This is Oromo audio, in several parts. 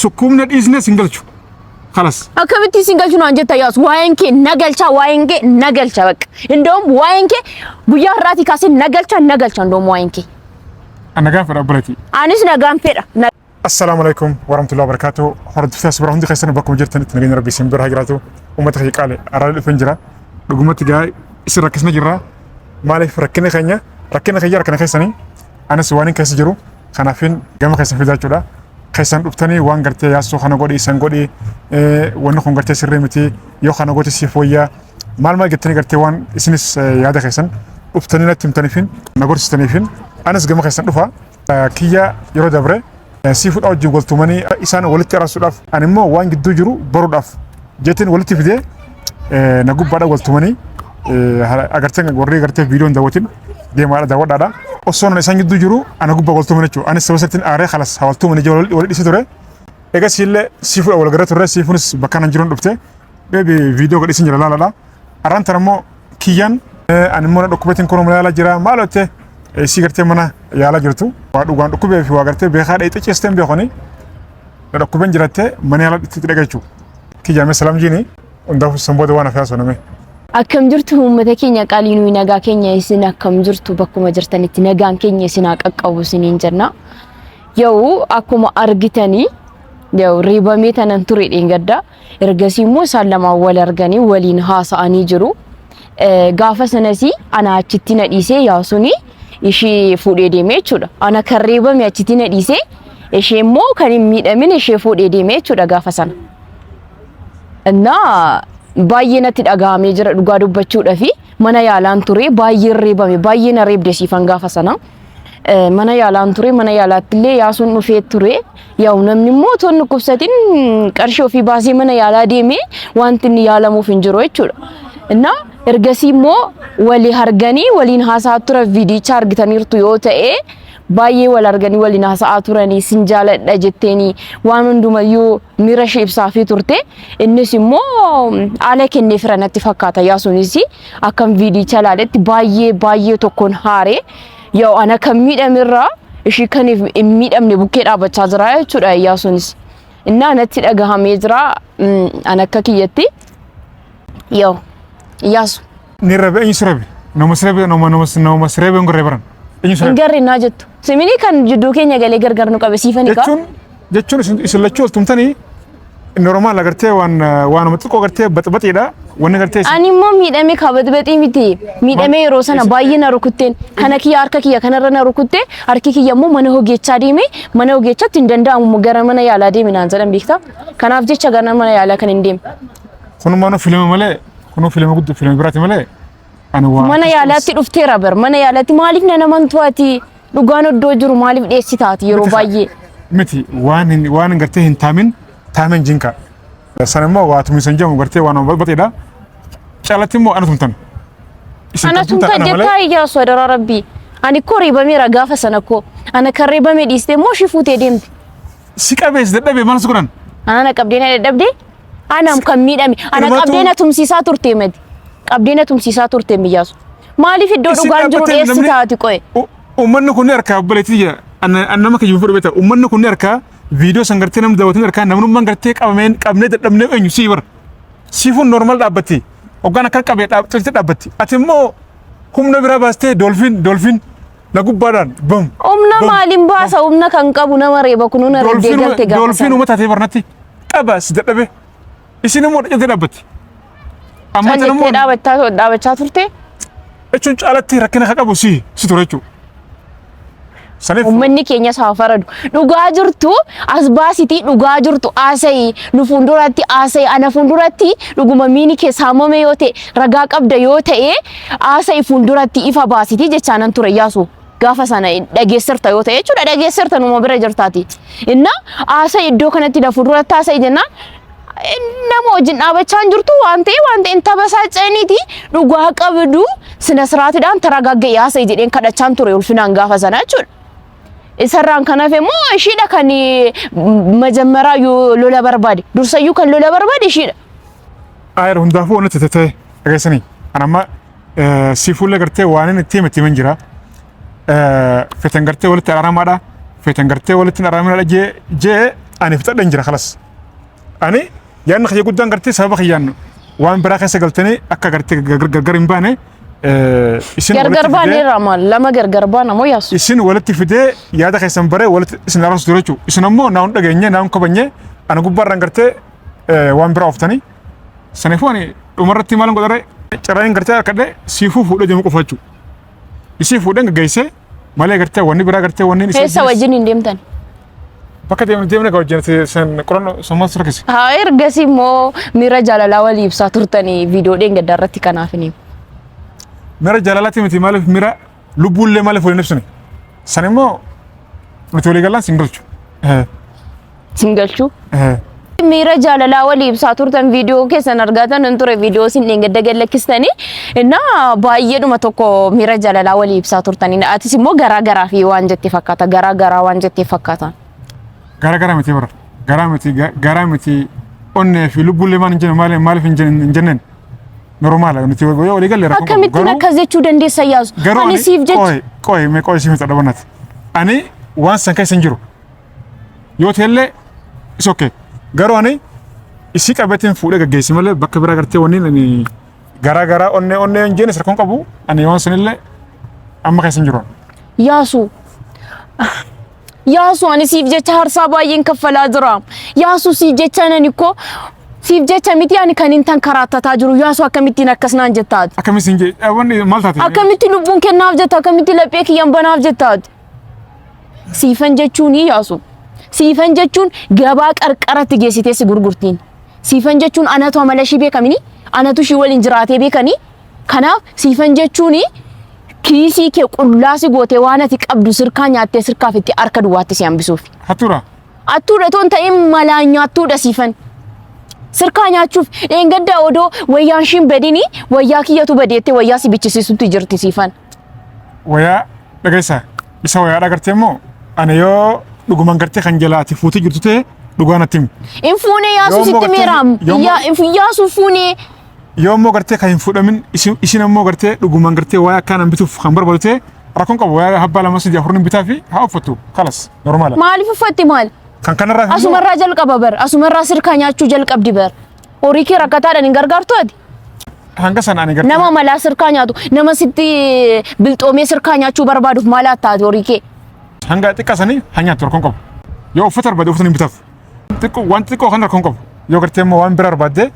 Sukkuumne dhiisne sin galchu. Kalas. Akkamitti sin galchu naan jetta Yaasu? Waa'een kee na galcha, waa'een kee na galcha bakka. Indoom waa'een kee guyyaa har'aatii kaasee na galcha, na galcha indoom waa'een kee. An nagaan fedha obboleetii. Anis nagaan fedha. Assalaamu alaikum warahmatullahi wabarakatuh. Hordoftoota asbira hundi keessan bakkuma jirtanitti nageenya rabbii isin bira haa jiraatu. Uummata kiyya qaale araarri dhufeen jira. Dhugumatti gaa isin rakkisna jirra. Maaliif rakkina keenya rakkina kiyya rakkina keessanii anis waan hin keessa jiru kanaafin gama keessan fidaa jechuudha. Keessan dhuftanii waan gartee yaassoo kana godhi isan godhi wanni kun gartee sirrii miti yoo kana goote siif wayyaa maal maal jettanii gartee waan isinis yaada keessan dhuftanii natti himtaniifin na gorsitaniifin anis gama keessan dhufa. Kiyya yeroo dabre sii fudhaa wajjin wal tumanii isaan walitti araarsuudhaaf ani immoo waan gidduu jiru baruudhaaf jeetiin walitti fidee na gubbaadha wal tumanii agartee warri agartee viidiyoon daawwatin deemaadha daawwadhaadha. Osoo nan isaan gidduu jiru ana gubbaa wal tuman jechuudha. Anis saba sirriitti aaree kalas wal tumanii wal dhiisee ture. Egaa siillee sii fuudha wal gara turre siifuunis bakka nan jiruun dhufte. Beebi viidiyoo gadhiisin jira laaladha. Arraan tana immoo kiyyaan ani immoo na dhukkubeetiin kun mana yaalaa jira maal jettee isii gartee mana yaalaa jirtu. Waa dhugaan dhukkubee fi waa gartee beekaa dhayxee ciisteen beekoni na dhukkubeen jirattee mana yaalaa itti dhaqa jechuudha. Kiyyaa mee salaam jiini hundaafuu san booda waan hafe haasofname. Akkam jirtu uummata keenya qaalii, nuyi nagaa keenya, isin akkam jirtu? Bakkuma jirtanitti nagaan keenya isin haa qaqqabu isiniin jenna. Yoo akkuma argitanii yoo reebamee tanan ture dheengadda. Ergasii immoo isaan lamaan wal arganii waliin haasa'anii jiru. Gaafa sanas ana achitti na dhiisee Yaasuni ishee fuudhee deeme jechuudha. Ana kan reebame achitti na dhiisee, ishee immoo kan hin miidhamin ishee fuudhee deeme jechuudha gaafa sana. Innaa baay'ee natti dhaga'amee jira dhugaa dubbachuudhafi. Mana yaalaan ture, baay'ee reebame, baay'ee na reebde Siifan gaafa sana. Mana yaalaan ture, mana yaalaatti illee Yaasuun dhufee ture. Yaa'u namni immoo otoo hin dhukkubsatin qarshii ofii baasee mana yaalaa deemee wanti inni yaalamuuf hin jiru jechuudha. Innaa ergasii immoo walii arganii waliin haasa'aa turan. Viidiyicha argitaniirtu yoo ta'e, baay'ee wal arganii waliin haasa'aa turanii, sin jaaladha jetteeni waan hundumayyuu miira ishee ibsaafii turte. Innis immoo haala kenneefira natti fakkaata. Yaasuunis akkam viidiyicha ilaaletti baay'ee baay'ee tokkoon haaree, yoo ana kan miidhamerraa ishii kan hin miidhamne bukkee dhaabbachaa jira jechuudha Yaasuunis. Innaa natti dhagahamee jira an akka kiyyatti yoo Iyaasu. Ni rabe, eenyu si rabe? Nama si rabe, nama nama nama si rabe hin garree baran. Eenyu si Hin rabe? garre naa jettu. Simini kan jidduu keenya galee gargar nu qabe Siifani kaa. Jechuun isin lachuu wal tumtanii normaal agartee waan waanuma xiqqoo agartee baxbaxiidha. Wanni agartee isin Ani immoo miidhame kaa, baxbaxii miti. Miidhamee yeroo sana baay'ee na rukutteen. Kana kiyya harka kiyya kanarra na rukutte, harki kiyya immoo mana hogeechaa deeme, mana hogeechatti hin danda'amu, gara mana yaalaa deemi naan jedhan beektaa. Kanaaf jecha gara mana yaalaa kan hin deemne. Kunumaanuu filama malee, kunuu filama guddoo filama biraati malee ani waa Mana yaalaatti dhufteera bar. Mana yaalaatti maaliif na namantu ati? Dhugaan iddoo jiru maaliif dheessitaati yeroo baay'ee? Miti, waan hin waan gartee hin taamin taamen jinka. San immoo waa tumisan jedhamu gartee waan baxbaxiidha. Caalatti immoo ana tumtan. Isin Ana kan tumtan tumtan ana malee. jettaa Iyyaasu, adaraa rabbii. Ani koo reebameera gaafa sana koo. Ana kan reebame dhiistee immoo ishii fuutee deemte. Si qabees dadhabee maal si godhan? Ana na qabdee na dadhabdee? Anam kan miidhame. Ana Ilmaatu- qabdee na tumsiisaa turte mati. Qabdee na tumsiisaa turte Iyyaasu. Maaliif iddoo Isin dhugaan jiru dhaabbattee dheessi taati qoye? Uummanni kun ni arkaa obboleettii jira. An nama kiyyu fudhu beekta. Uummanni kun ni arkaa viidiyoo san gartee namni daawwatu ni arkaa namnummaan gartee qabameen qabnee dadhabnee eenyu sii bara. Siifuun normal dhaabbatti. Hoggaan akka qabee cabsitee dhaabbatti. Ati immoo humna biraa baastee dolphin dolphin na gubbaadhaan bam. Humna bam, maaliin baasa? Humna kan qabu nama reeba kunuu na reebdee Dolphin galte gaafa dolphin sana. uummata taatee barnatti qaba si dadhabe. Isin immoo dhaqxee dhaabbatti. Amma tan Calliftee immoo dhaabachaa turte. Jechuun caalatti rakkina kan qabu si ture jechuudha. Saniif Uummanni keenyas haa faradu. Dhugaa jirtu as baasitii, dhugaa jirtu haasa'i. Nu fuulduratti haasa'i. Ana fuulduratti dhuguma miini kee saamame yoo ta'e, ragaa qabda yoo ta'e, haasa'i fuulduratti ifa baasitii jechaa nan ture Iyyaasu. Gaafa sana dhageessirta yoo ta'e jechuudha, dhageessirta, numa bira jirtaati. Inna haasa'i iddoo kanatti na fuulduratti haasa'i jennaan nama wajjin dhaabachaa hin jirtu waan ta'e waan ta'een tabasaa ceeniiti dhugaa qabdu sina siraatidhaan taragagga'ee haasa'i jedheen kadhachaan ture ulfinaan gaafa sana jechuudha. Isarraan kan hafe immoo ishiidha kan majammaraa yoo lola barbaade, dursayyuu kan lola barbaade ishiidha. Ayar hundaafuu wanti ta'e dhageessanii an amma si fuullee gartee waan inni itti hime himan jira. Fetan gartee walitti araaramaadha. Fetan gartee walitti hin araaraminaadha jee jee Ani fixadheen jira kalas. Ani yaadni kiyya guddaan gartee sababa kiyyaan waan biraa keessa galtanii akka gartee gargar hin baane isin Gargar walitti fidee baaneerra maal lama gargar baana moo Yaasu? Isin walitti fidee yaada keessan baree walitti isin araarsu ture jechuudha. Isin ammoo naa hin dhageenye naa hin kabajne ana gubbaarraan gartee waan biraa ooftanii. Saniifuu ani dhumarratti maal godhare carraan gartee harkadhe siifuu fuudhee deemu qofa jechuudha. Isii fuudheen gaggeessee malee gartee wanni biraa gartee wanni isa Keessa wajjin hin deemtan. Bakka deemne deemne gaa wajjin san qorannoo sammaa rakkise. Haa ergasii immoo miira jaalalaa walii ibsaa turtanii viidiyoo dheengaddaa irratti kanaaf hin himu. Miira jaalalaatti miti maaliif miira lubbuullee maaliif waliin ibsine. San immoo nuti walii gallaan sin galchu. Sin galchuu. Miira jaalalaa walii ibsaa turtan viidiyoo keessan argaatan hin ture viidiyoo isin dheengadda gad lakkistanii innaa baay'eedhuma tokko miira jaalalaa walii ibsaa turtanii atis immoo garaa garaa fi waan jette fakkaata garaa garaa waan jette fakkaata. Gara gara miti bara. Garaa miti garaa miti onnee fi lubbuullee maal hin jenne maaliif maaliif hin jenneen. Normaala nuti yoo walii galle rakkoo qabu. Akkamittiin akkas jechuu dandeessa Yaasu? Garuu Ani siif jecha qoy qoy mee qoy siif dhadhabannati. Ani waan san keessa hin jiru. Yoo ta'ellee is okay. Garuu ani isii qabeetiin fuudhee gaggeessi malee bakka biraa gartee wanni ani garaa garaa onnee onnee hin jenne rakkoon qabu ani waan sanillee amma keessa hin jiru. Yaasu Yaasu ani siif jecha harsaa baay'een kaffalaa jira. Yaasu siif jecha ani koo siif jecha miti ani kan hin tan karaattataa jiru. Yaasu akkamittiin akkas naan jettaati? Akkamitti hin jee wanni maal taate? Akkamitti lubbuun kennaaf jetta? Akkamitti laphee kiyyan banaaf jettaati? Siifan jechuun Yaasu. Siifan jechuun gabaa qarqaratti geessitee si gurgurtiin. Siifan jechuun anatu amala ishii beekamini? Anatu ishii waliin jiraatee beekanii? Kanaaf siifan jechuun kiisii kee qullaa si gootee waan ati qabdu sirkaa nyaattee sirkaaf itti harka duwwaatti si hambisuuf. Hattuudha. Attuudha toon ta'in malaan nyaattuudha siifan. Sirkaa nyaachuuf dheengaddaa odoo wayyaan ishiin badini wayyaa kiyyatu badeettee wayyaa si bichisiisutti jirti siifan. Wayaa dhageessa isa wayaadha gartee immoo ani yoo dhuguman gartee kan jalaa ati fuutee jirtu ta'e dhugaa natti himi. In fuunee yaasuu Yoommoo sitti gartee- meeraam. yoommoo- Yaasuu fuunee. Yoo immoo gartee kan hin fuudhamin isin ammoo gartee dhugumaan gartee waa'ee akkaan bituuf kan barbaadu ta'e rakkoon qabu waa'ee habbaa lama sadii afur bitaa fi haa uffattu kalas normaala. Maaliif uffatti maal? Kan kanarraa immoo Asumarraa jalqaba bar. Asumarraa sirkaa nyaachuu jalqabdi bar. Horii kee rakkataadhaan hin gargaartu ati. Hanga sana ani gartee Nama malaa sirkaa nyaatu, nama sitti bilxoomee sirkaa nyaachuu barbaaduuf maal taate horii kee? Hanga xiqqaa sanii haa nyaattu rakkoon qabu. Yoo uffata barbaade uffata ni bitaaf. Xiqqoo waan xiqqoo kan rakkoon qabu. Yoo gartee immoo waan bira barbaadde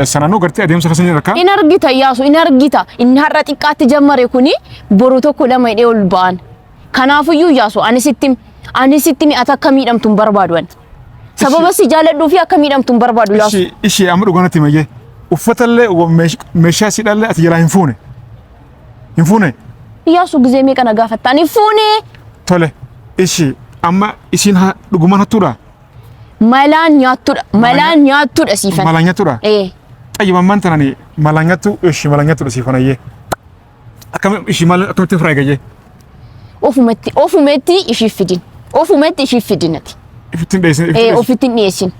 sananuu gartee adeemsa keessa ni rakkaa. In argita Iyyaasu, in argita. Inni har'a xiqqaatti jammare kuni boru tokko lama hidhee ol ba'an. Kanaafuyyuu Iyyaasu ani sitti ani sitti mi'ata akka miidhamtu hin barbaadu ani. Sababa si jaaladhuu fi akka miidhamtu hin barbaadu Iyyaasu. Ishii ishii amma dhugaa natti himayyee. Uffatallee meeshaa siidhallee ati jalaa hin fuune. Hin fuune. Iyyaasu gizee meeqa na gaafatta? Ani fuune. Tole ishii amma isiin dhugumaan hattuudha. Malaan nyaattudha. Malaan nyaattudha siifan. Malaan nyaattudha. Ee. Xayyib ammaan tanani malaan nyaattu ishii malaan nyattudha siifan ayyee. Akkam ishii maal akkamitti ofirraa eegayyee? Ofumatti ofumatti ishiif fidin. Ofumatti ishiif fidin ati. Ifittiin dheessin. Ee ofitti hin dhiyeessin.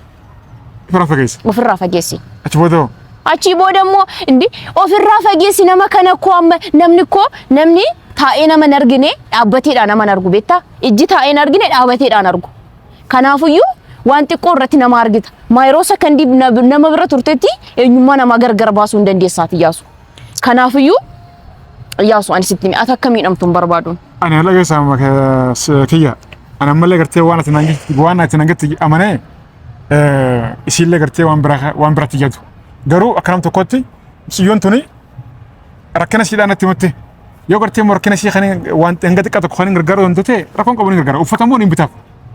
Ofirraa fageessi. Ofirraa fageessi. Achi booda hoo? Achii booda immoo indi ofirraa fageessi nama kana koo amma namni koo namni taa'ee nama hin argine dhaabbateedhaan nama hin argu beektaa? Ijji taa'ee hin argine dhaabateedhaan argu. Kanaafuyyuu waan xiqqoo irratti nama argita. Maayiroo sakandii nama bira turtetti eenyummaa namaa gargar baasuu hin dandeessaati Iyyaasu. Kanaafuyyuu Iyyaasu ani sitti hime ati akka miidhamtu hin barbaadu. Ani haala keessaa kiyya. Ani ammallee gartee waan ati naan jette waan ati naan jette amanee isiillee gartee waan biraa waan biraatti yaadu. Garuu akka nam tokkotti siyyoon tuni rakkina siidhaan natti himatte. Yoo gartee immoo rakkina ishee kan waan hanga xiqqaa tokko kan hin gargaaru danda'u ta'e rakkoon qabu ni gargaara. Uffata immoo ni bitaaf.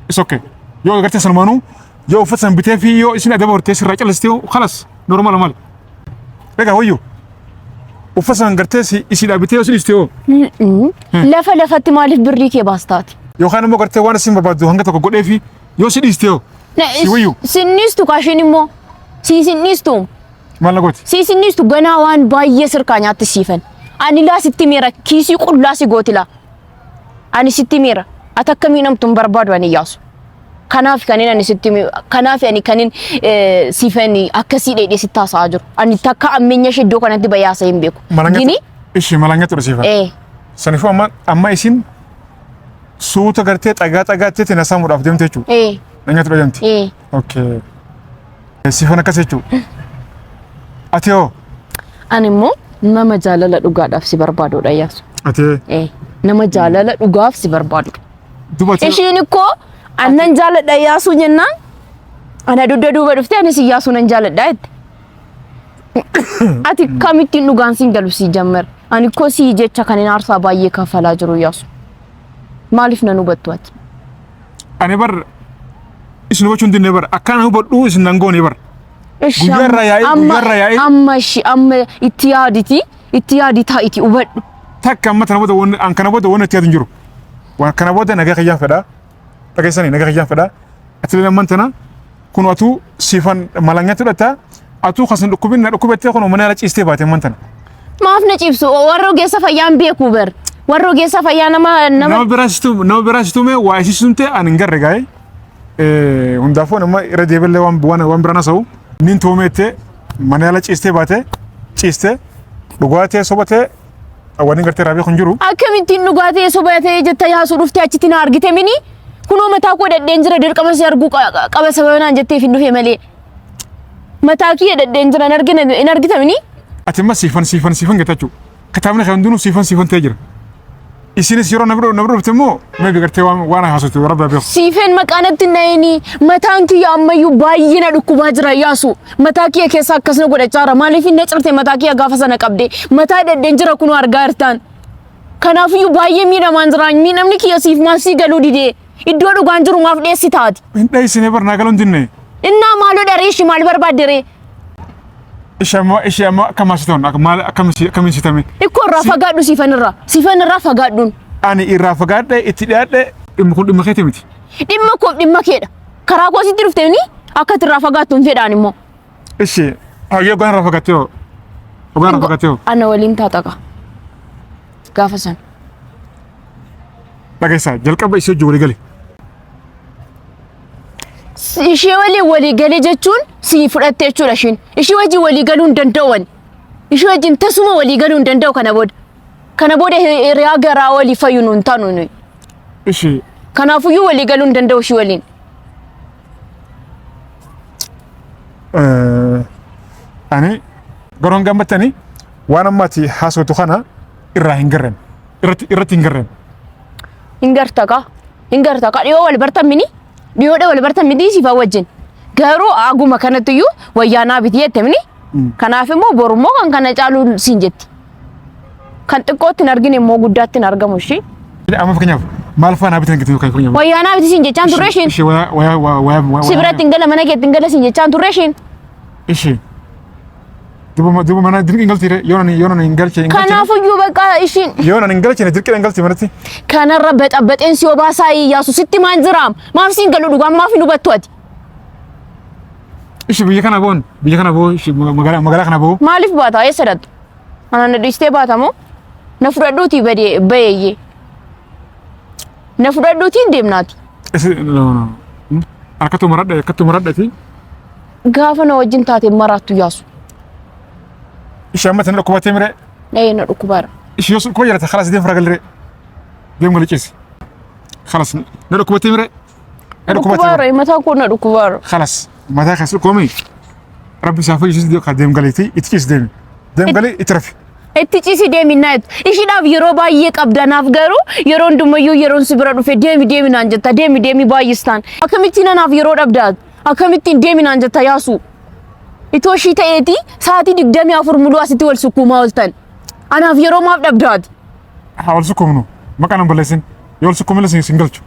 Is okay. Yoo gartee sanumaanuu yoo uffata san bitee fi yoo isin adaba hortee sirraa callistee kalas normaal maal. Egaa wayyo uffata san gartee isiidhaa bitee yoo isin dhiiste hoo. Lafa lafatti maaliif birrii kee baastaati? Yookaan immoo gartee waan isin barbaaddu hanga tokko godhee fi yoo si dhiiste hoo. Si wayyu. Sinniistu kaashiin immoo. Si sinniistu. Maal na gooti? Si sinniistu ganaa waan baay'ee sirkaa nyaatti siifan. Ani laa sitti meera kiisii qullaa si gooti laa. Ani sitti meera. Ati akka miidhamtu hin barbaadu ani Iyyaasu. Kanaaf kanin ani sitti kanaaf ani kanin siifan akkasii dheedhee sitti haasa'aa jiru. Ani takka ammeenya ishee iddoo kanatti bahee haasa'ee hin beeku. Gini Ishii malaan nyaattu siifan. ee Saniifuu amma amma isin suuta gartee xagaa xagaatti na saamuudhaaf deemte jechuudha. ee Na nyaatu dhajamti. Ee. Okay. Sifan akkas jechuudha. Ati hoo? Ani immoo nama jaalala dhugaadhaaf si barbaadudha Iyyasu. Ati Ee. Nama jaalala dhugaaf si barbaadudha. duba ati Ishiin ikkoo annan jaaladha Iyyaasuu jennaan ana dugda duuba dhuftee anis Iyyaasuu nan jaaladha jette. Ati kamittiin dhugaan siin galu sii jammar. Ani koo sii jecha kan hin aarsaa baay'ee kaffalaa jiru Iyyaasu. Maaliif nan hubattu ati? Ani bar isin hubachuu hin dinne bar akkaan hubadhu isin nan goone bar. Ishi Guyyaa irraa yaa'ee, guyyaa irraa yaa'ee. Amma ishi amma itti yaaditi itti yaadi taa'iti hubadhu. Takka amma tana booda wanni an kana booda wanni itti yaadu hin jiru. Waan kana booda nagaa kiyyaan fedha. Dhageessanii nagaa kiyyaan fedha. Ati illee amman tana kun atuu siifan malanyatu dhata atuu kasin dhukkubin na dhukkubattee kun mana yaala ciistee baate amman tana. Maaf na ciibsu warra ogeessa fayyaan beeku bar. Warra ogeessa fayyaa nama nama Nama biraa situ nama biraa situ mee waa isii sumte an hin garre gaa'e. Hundaafuu nama irra deebiillee waan waan waan biraan haasa'u. Nin toomeette mana yaala ciistee baate ciistee dhugaatee sobatee wanni gartee raabii kun jiru. Akkamittiin dhugaa ta'ee soba ta'ee jetta yaasuu dhuftee achitti na argite mini kunoo mataa koo dhadheen jira dirqama si arguu qaba sababa naan jetteef hin dhufe malee. Mataa kiyya dhadheen jira hin argina hin argita mini. Ati imma siifan siifan siifan jetta jechuudha. Kitaabni kan hundinuu siifan siifan ta'ee jira. Isinis yeroo na bira na bira dhufte immoo maybe gartee waan waan haasoftu rabbi haa beeku. Siifeen maqaa natti hin dhahini mataan kiyya ammayyuu baay'ee na dhukkubaa jira yaasu mataa kiyya keessa akkas na godhachaa jira maaliif hin na cirte mataa kiyya gaafa sana qabde mataa dhadheen jira kunoo argaa jirtaan kanaafiyyuu baay'ee miidhamaan jira miidhamni kiyya siif maal sii galuu didee iddoo dhugaan jiru maaf dheessi taati Hin dheessine bar naa galuu hin dinne. innaa maaloo dharee ishii maal barbaadde ree Ishee ammoo ishee ammoo akkam haasoftan akka maal akkam akkamiin sitame. Ikkoo irraa fagaadhu siifan irraa siifan irraa fagaadhuun Ani irraa fagaadhe itti dhiyaadhe dhimmi kun dhimma keeti miti. Dhimma koof dhimma keedha. Karaa koo sitti dhufte ni akka ati irraa fagaattu hin fedhaan immoo. Ishi hayyee ogaan irraa fagaattee hoo? Ogaan irraa fagaattee hoo? Ana waliin taataqa. Gaafa sana. Dhageessaa jalqaba ishee wajjin walii gali. Ishee waliin walii galee jechuun si fudhatte jechuudha ishiin. Ishee wajjin walii galuu hin danda'u ani. Ishee wajjin tasuma walii galuu hin danda'u kana booda. Kana booda hiriyaa garaa walii fayyu nuun taanu nuyi. Ishi Kanaafuyyuu walii galuu hin danda'u ishii waliin. Ani garuu hanga ammatti ani waan amma ati haasoftu kana irraa hin garreen. Irratti irratti hin garreen. Hin garta kaa. Hin garta kaa dhiyoo wal bartan mini. Dhiyoodha wal bartan miti siifaa wajjin. Garuu aguma kanattiyyuu wayyaa naa biti jette mini. Kanaaf immoo borummoo kan kana caalu siin jetti. Kan xiqqootti hin argine immoo guddaatti hin argamu ishii. Amma fakkeenyaaf maal faana bitan gitu kan fakkeenyaaf. Wayyaa naa biti siin jechaan turre ishiin. Ishee wayaa wayaa wayaa wayaa. Si biratti hin gala mana keetti hin gala siin jechaan turre ishiin. Ishee. Duuba duuba mana dirqii hin galti yoo nani yoo nani hin galche hin galche. Kanaafuyyuu bakka ishiin Yoo nani hin galchine dirqii hin galti manatti. kanarra baxabaxeen si obaasaa iyyaasu sitti maan jiraam maaf siin galu dhugaan maaf hin hubattu ati. Ishee biyya kana boon biyya kana boo ishee magaalaa magaalaa kana boo. Maaliif baata eessa dhattu? Ana na dhiistee baata moo? Na fudhadhuutii badee bayeeyyee. Na fudhadhuutii hin deemnaati. Isi no no. Harkatu maradha harkatu maradhati. Gaafa na wajjin taate maraattu yaasu. Ishee amma tana dhukkubatee mire. Ee na dhukkubaara. Ishee yoo dhukkuba jirate khalas deem fira deem gali ciisi. Khalas na dhukkubatee mire. Na dhukkubatee. Dhukkubaara mataa koo na dhukkubaara. Khalas mataa keessa dhukkuba Rabbi isaa fayyisuus deem galiitii itti ciisi deemi. Deem galii itti rafi. Itti ciisi deemi naa jettu. Ishiidhaaf yeroo baay'ee qabda naaf garuu yeroo hundumayyuu yeroon si bira dhufe deemi deemi naan jetta deemi deemi baay'istaan. Akkamittiin anaaf yeroo dhabda akkamittiin deemi naan jetta yaasu. Itoo ishii ta'eeti sa'aatii 24 muluu asitti wal sukkuumaa ooltan. Anaaf yeroo maaf dhabdaati. Haa wal sukkuumnu maqaa nan balleessin yoo wal sukkuumne sin galchu.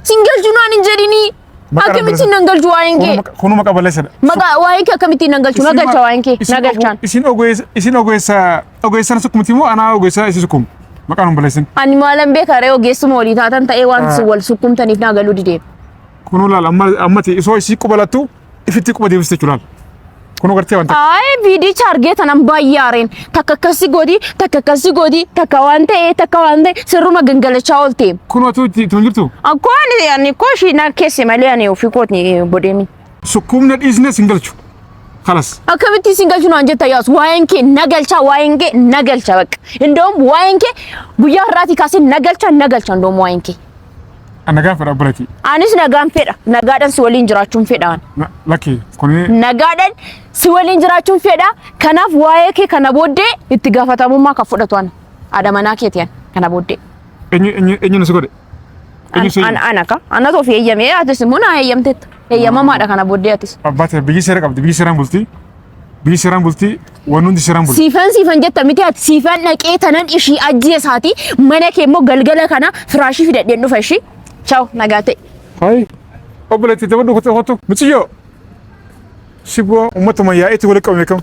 Sin galchu naan hin jedhinii. Maqaa Akkamittiin nan galchu waa'een kee? Kunu maqa balleessadha. Maqaa waa'ee kee akkamittiin nan galchu? Na galcha waa'een kee. Na galchaan. Isin ogeessa isin ogeessa ogeessa na sukkumti moo anaa ogeessa isin sukkumu? Maqaa nun balleessin. Ani maalan beeka ree ogeessuma walii taatan ta'ee waan isin wal sukkumtaniif naa galuu didee. Kunuu laal amma ammati isoo isii quba lattu ifitti quba deebiste jechuudha laal. Kunuu gartee wanta. Ayi viidicha argee tanan baay'ee aareen takka akkasii godhi takka akkasii godhi takka waan ta'e takka waan ta'e sirruma gangalachaa oolte. Kunuu atuu itti itti hin jirtu. Akkoo ani ani koo ishii na keesse malee ani ofii kooti godheemi. Sukkuumna dhiisne sin galchu. Kalas. Akkamittiin sin galchu naan jetta yaasu waa'een kee na galcha waa'een kee na galcha bakka. Indoom waa'een kee guyyaa har'aatii kaasee na galcha na galcha indoom waa'een kee. An nagaan fedha obboleetti. Anis nagaan fedha. Nagaadhaan si waliin jiraachuun fedha an. Lakki kuni Nagaadhaan si waliin jiraachuun fedha. Kanaaf waa'ee kee kana booddee itti gaafatamummaa kan fudhatu ana. Haadha manaa keeti an kana booddee. eenyu eenyu eenyu na si godhe? Eenyu si Ana ana ka. Anatu ofii eeyyamee atis immoo naa eeyyamteetta. Eeyyamamaadha kana booddee atis. Abbaa ta'e biyyi seera qabdi biyyi seeraan bulti. Biyyi seeraan bulti wanni hundi seeraan bulti. Siifan siifan jetta miti ati siifan dhaqee tanan ishii ajjeesaati mana kee immoo galgala kana firaashii fidadheen dhufa ishii. Chaaw nagaa ta'e. Hayi obboleetti dabadhu kottu kottu muciyyoo si bu'aa uummatuma yaa'iitti walitti qabame kam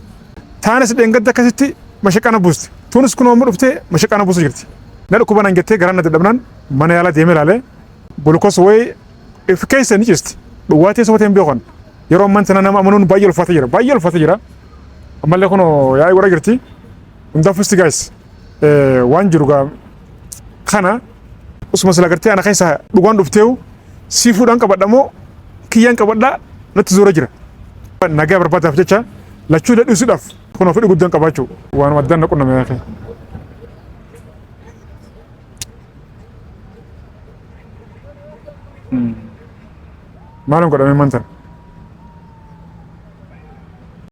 taanis dheengadda akkasitti mashaqana buusti tunis kun amma dhuftee mashaqana buusu jirti na dhukkuba naan jettee garaan na dadhabnaan mana yaalaa deemee ilaalee gulukoos wayii if keessa ni cisti dhugaatii sobatee hin beekan yeroo ammaan tana nama amanuun baay'ee ulfaatee jira baay'ee ulfaatee jira ammallee kun yaa'ii warra jirti hundaafuu isti gaayis waan jiru gaa kana usuma sila gartee ana keessa dhugaan dhufteewu sii fuudhaan qabadha moo kiyyaan qabadha natti zoora jira nagaa barbaadaaf jecha lachuu dadhisuudhaaf kun fedhi guddaan qabaachuu waanuma addaan na qunname yaakee. Maalum godhamee mantan?